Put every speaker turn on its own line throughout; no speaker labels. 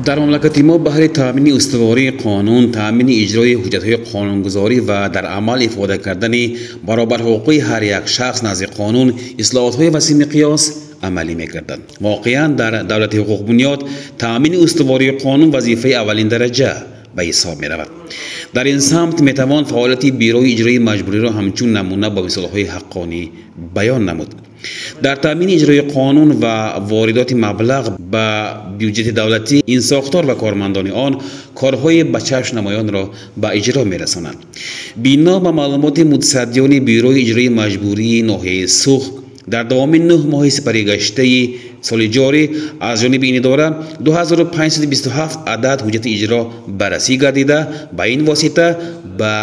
Дар мамлакати мо баҳри таъмини устувории қонун, таъмини иҷрои ҳуҷҷатҳои қонунгузорӣ ва дар амал ифода кардани баробарҳуқуқи ҳар як шахс назди қонун ислоҳотҳои васеъмиқёс амалӣ мегарданд. Воқеан дар давлати ҳуқуқбунёд таъмини устувории қонун вазифаи аввалин дараҷа ба ҳисоб меравад. Дар ин самт метавон фаъолияти бюрои иҷрои маҷбуриро ҳамчун намуна бо мисолҳои ҳаққонӣ баён намуд. Дар таъмини иҷрои қонун ва воридоти маблағ ба бюҷети давлатӣ ин сохтор ва кормандони он корҳои ба чашм намоёнро ба иҷро мерасонанд. Бино ба маълумоти мутасаддиёни бюрои иҷрои маҷбурии ноҳияи Суғд, дар давоми 9 моҳи сипаригаштаи соли ҷорӣ аз ҷониби ин идора 2527 адад ҳуҷҷати иҷро баррасӣ гардида, ба ин восита ба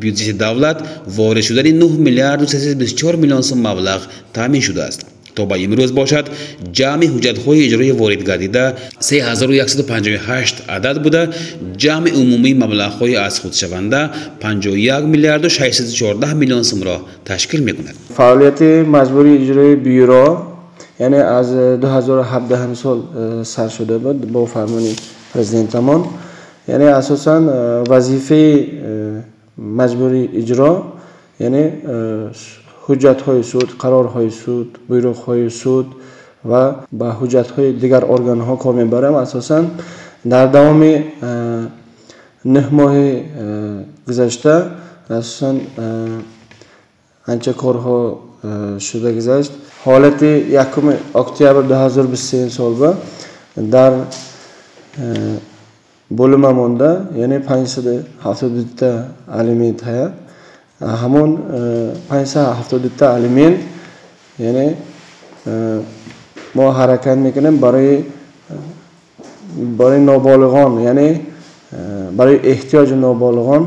бюҷети давлат ворид шудани 9 миллиарду 324 миллион сум маблағ таъмин шудааст. То ба имрӯз бошад, ҷамъи ҳуҷҷатҳои иҷрои ворид гардида 3158 адад буда, ҷамъи умумии маблағҳои аз худшаванда 51 миллиарду 614 миллион сумро ташкил мекунад.
Фаъолияти маҷбурии иҷрои бюро, яъне аз 2017 сол сар шуда буд бо фармони президентамон. Яъне асосан вазифаи маҷбурии иҷро, яъне ҳуҷҷатҳои суд, қарорҳои суд, буйруқҳои суд ва ба ҳуҷҷатҳои дигар органҳо кор мебарам. Асосан дар давоми 9 моҳи гузашта асосан анча корҳо шуда гузашт. Ҳолати 1 октябр 2023 солба дар bo'limамонда, яъне 572 алимент ҳаят. Ҳамон 572 алимент, яъне мо ҳаракат мекунем барои ноболиғон, яъне барои эҳтиёҷи ноболиғон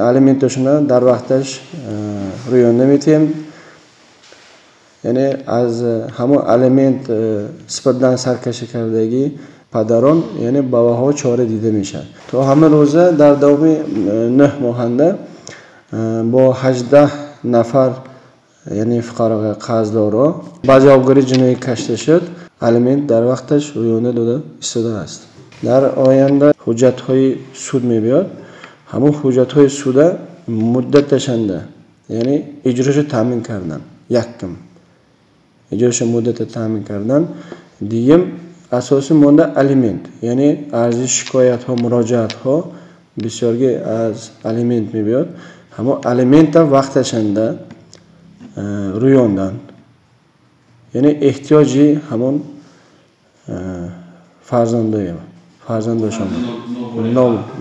алименташона дар вақташ рӯёнда метиҳем. Яъне аз ҳамон алимент сипардан саркашӣ кардагӣ падарон, яъне ба ваҳо чора дида мешавад. То ҳама рӯза дар давоми 9 моҳанда бо 18 нафар, яъне фуқарои қарздоро ба ҷавобгарии ҷиноӣ кашида шуд. Алимент дар вақташ рӯёнда дода истодааст. Дар оянда ҳуҷҷатҳои суд мебиёд. Ҳамон ҳуҷҷатҳои суда муддаташанда, яъне иҷроша таъмин кардан, якум иҷроша муддата таъмин кардан, дуюм асоси монда алимент, яъне арзи шикоятҳо, муроҷиатҳо бисёрги аз алимент мебиёд. Ҳамон алимента вақташанда рӯёндан, яъне эҳтиёҷи ҳамон фарзандошон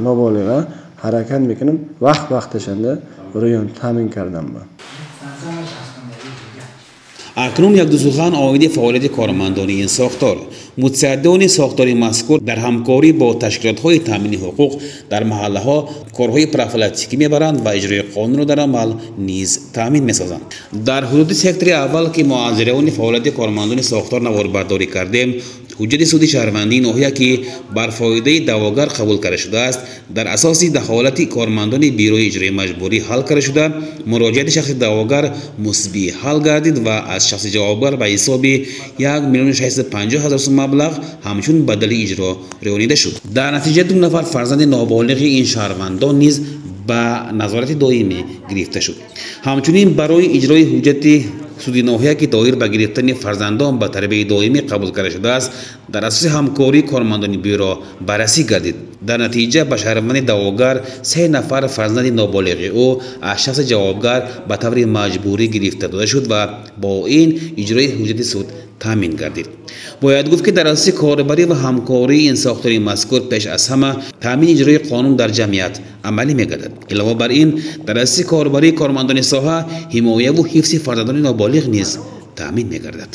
ноболиға ҳаракат мекунем вақт вақташанда рӯён таъмин кардан.
Акнун як ду сухан оиди фаъолияти кормандони ин сохтор. Мутасаддиёни сохтори мазкур дар ҳамкорӣ бо ташкилотҳои таъмини ҳуқуқ дар маҳаллаҳо корҳои профилактикӣ мебаранд ва иҷрои қонунро дар амал низ таъмин месозанд. Дар ҳудуди сектори аввал, ки мо аз ҷараёни фаъолияти кормандони сохтор наворбардорӣ кардем, ҳуҷҷати суди шаҳрвандии ноҳия, ки бар фоидаи даъвогар қабул карда шудааст, дар асоси дахолати кормандони бюрои иҷрои маҷбурӣ ҳал карда шуда, муроҷиати шахси даъвогар мусбӣ ҳал гардид ва аз шахси ҷавобгар ба ҳисоби 1 650 000 сум маблағ ҳамчун бадали иҷро рӯёнида шуд. Дар натиҷа 2 нафар фарзанди ноболиғи ин шаҳрвандон низ ба назорати доимӣ гирифта шуд. Ҳамчунин барои иҷрои ҳуҷҷати суди ноҳия, ки доир ба гирифтани фарзандон ба тарбияи доимӣ қабул карда шудааст, дар асоси ҳамкории кормандони бюро баррасӣ гардид. Дар натиҷа ба шаҳрванди даъвогар 3 нафар фарзанди ноболиғи ӯ аз шахси ҷавобгар ба таври маҷбурӣ гирифта дода шуд ва бо ин иҷрои ҳуҷҷати суд таъмин гардид. Бояд гуфт, ки дар асоси корбарӣ ва ҳамкории ин сохтори мазкур пеш аз ҳама таъмини иҷрои қонун дар ҷамъият амалӣ мегардад. Илова бар ин, дар асоси корбарии кормандони соҳа ҳимояву ҳифзи фарзандони ноболиғ низ таъмин мегардад.